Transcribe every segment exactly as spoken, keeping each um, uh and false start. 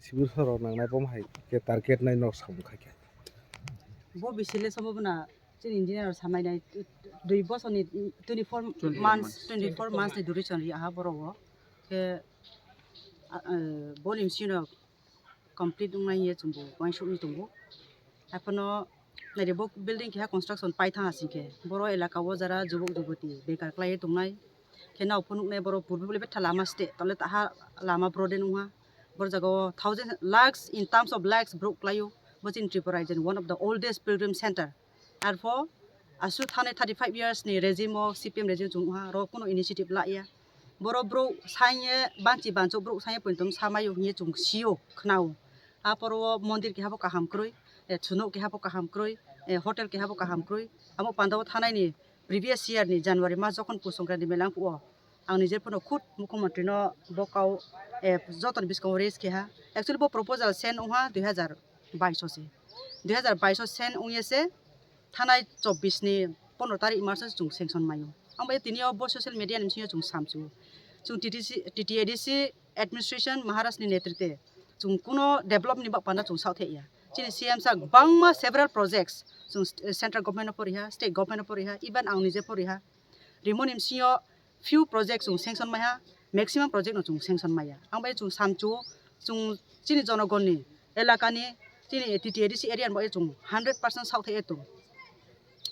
Civil sorok nangnai bom hai khe target nai nok samung khai khe. Bo bisi le sobo bwna chini engineer rok samai nai dui bosor ni twenty four months, twenty four months ni duration ri aha borok o. Khe, ah, eh, boni bisi no complete wng nai hiye chwng bo uansuk wng tongo. Haiphano naidi bo building keha construction pai thang asing khe boro elaka o jara jubuk jubuti bekar kwlai tongnai. Khe nao phunuk nai borok purbi bole betha lama site tole taha lama broden wngha. Boro jaga o thousand lakhs, in terms of lakhs borok kwlai o. Bo chini Tripura region one of the oldest pilgrim center. Arpho asu thani thirty five years ni regime o C P M regime chwng wngha, ro kuno initiative la ya. Boro borok sanye banchi bancho borok sanye pointom samai o hinye chwng sio khnao. Aporo o mondir keha bo kaham kwrwi, eh, chunok keha bo kaham kwrwi, eh, hotel keha bo kaham kwrwi. Amo panda o thanai ni previous year ni January mas jokhon Pus Songkranti mela wngkha o, ang nije phano khud Mukhyamantri no bo kau, eh, joto ni bwskango raise keha. Actually bo proposal send wngha dui hazar baish o se. Dui hazar baish o send wngya se thanai chobbish ni pondro tarik March o chwng sanction maio. Ang bai tini o bo social media ni bisingo chwng samsio. Chwng T T C, T T A D C administration Maharaj ni netrite chwng kuno develop ni ba panda chwng saothek ya. Chini C M sir bangma several projects chwng st-, central government no poriha, state government no poriha, even ang nije poriha. Rimoni bisingo few project chwng sanction maiha, maximum project no chwng sanction maiya. Ang bai chwng samchu, chwng chini jonogonni, elakani, chini T T A D C area ni bagwi chwng hundred percent saothek ya tongo.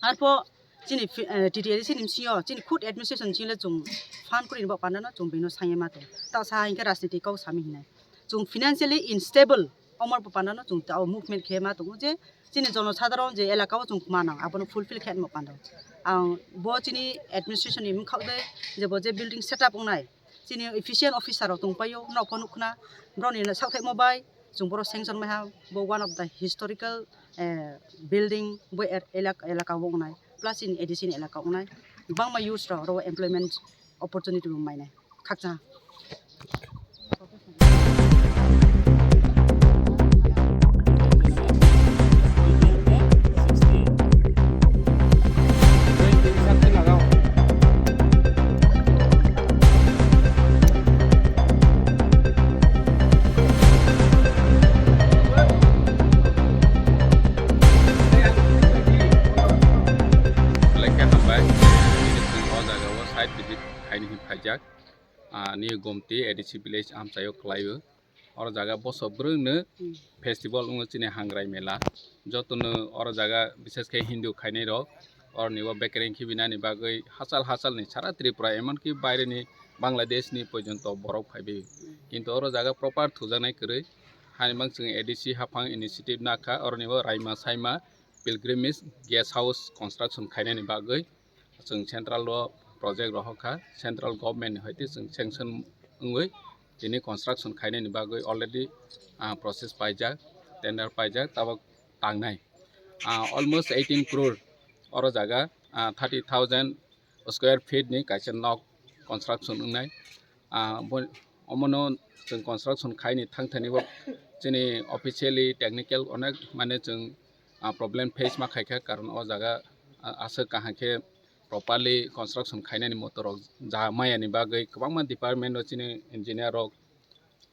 Arpho chini fi-, eh, T T A D C ni bisingo chini khud administration chini le chwng fund kwrwi ni bo panda no chwng bino sanye ma tongo. Ta sa hinkhe rajniti kok sami hinai. Chwng financially unstable, omor bo panda no chwng ta o movement khe ma tongo je chini jono sadharon je elaka o chwng manang abono fulfill khe ma panda. Ang bo chini administration ni mkhak de je bo je building setup wngnai chini efficient officer rok tong paio, nok phano khna, borok ni saothekma bai chwng borok sanction maiha, bo one of the historical, eh, building bo er-, elak-, elaka o wngnai, plus in A D C ni elaka o wngnai, bangma youths rok oro employment opportunity bo mainai khakchang. Belai khe hambai. Chwng o jaga o site visit khaini hinwi phaijak. Ah, New Gomti A D C village amchaio kwlaio. Oro jaga boso bwrwngno festival wngo chini Hangrai Mela. Jotono oro jaga bishes khe Hindu khainai rok. Oroni o bekereng khibinani bagwi hachal hachal ni sara Tripura, emonki baire ni Bangladesh ni porjonto borok phaibai. Kintu oro jaga proper thujaknai kwrwi. Hani mang chwng A D C haphang initiative nakha, oroni o Raima Saima pilgrimage guest house construction khainani bagwi. Chwng central o project rohor kha, central government ni hoite chwng sanction wngwi tini construction khainani bagwi already, ah, process paijak, tender paijak, tabok tangnai. Ah, almost eighteen crore oro jaga, ah, thirty thousand square feet ni kaisa nok construction wngnai. Ah, bo, omono chwng construction khaini thang thani bo chini officially technical onek mane chwng, ah, problem face ma khaikha, karon o jaga, ah, aswk kaham khe properly construction khainani motorok ja mayani bagwi kwbangma department o chini engineer rok,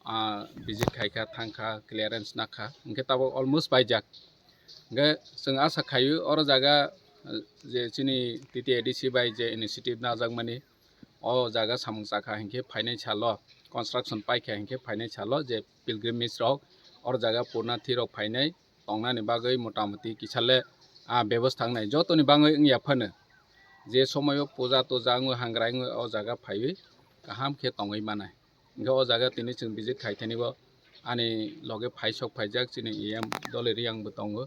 ah, visit khaikha, thangkha, clearance nakha, hinkhe tabok almost paijak. Hinkhe chwng asa khaio oro jaga, ah, je chini T T A D C bai je initiative najakmani, o jaga samung chakha hinkhe phainai salo, construction paikha hinkhe phainai salo je pilgrimage rok oro jaga purnathi rok phainai tongnani bagwi motamoti kisa le, ah, bebostha wngnai. Jotoni bagwi wngya phano je somoio puja tuja wngwi hangrai wngwi o jaga phaiwi kaham khe tongwi manai. Hinkhe o jaga tini chwng visit khai thani bo ani loge phai sok phaijak chini E M Doloi Riyang bo tongo,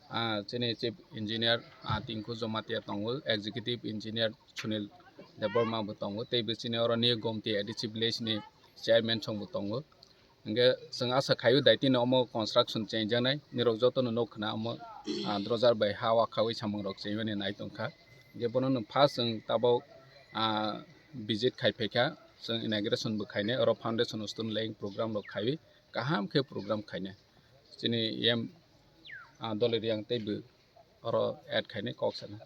ah, chini chief engineer, ah, Tinku Jamatia tongo, executive engineer Sunil Debbarma bo tongo, tei bo chini oro New Gomti A D C village ni chairman song bo tongo. Hinkhe chwng asa khaio daitino omo construction chengjaknai, nirok jotono nuk khna omo, ah, drojar bai ha o khaui samung rok chengmani nai tongkha. Hinkhe bono no first chwng tabok, ah, visit khai phaikha, chwng inauguration bo khainai, oro foundation stone laying program rok khaiwi kaham khe program khainai. Chini E M, ah, Doloi Riyang tei bo oro add khainai kok sana.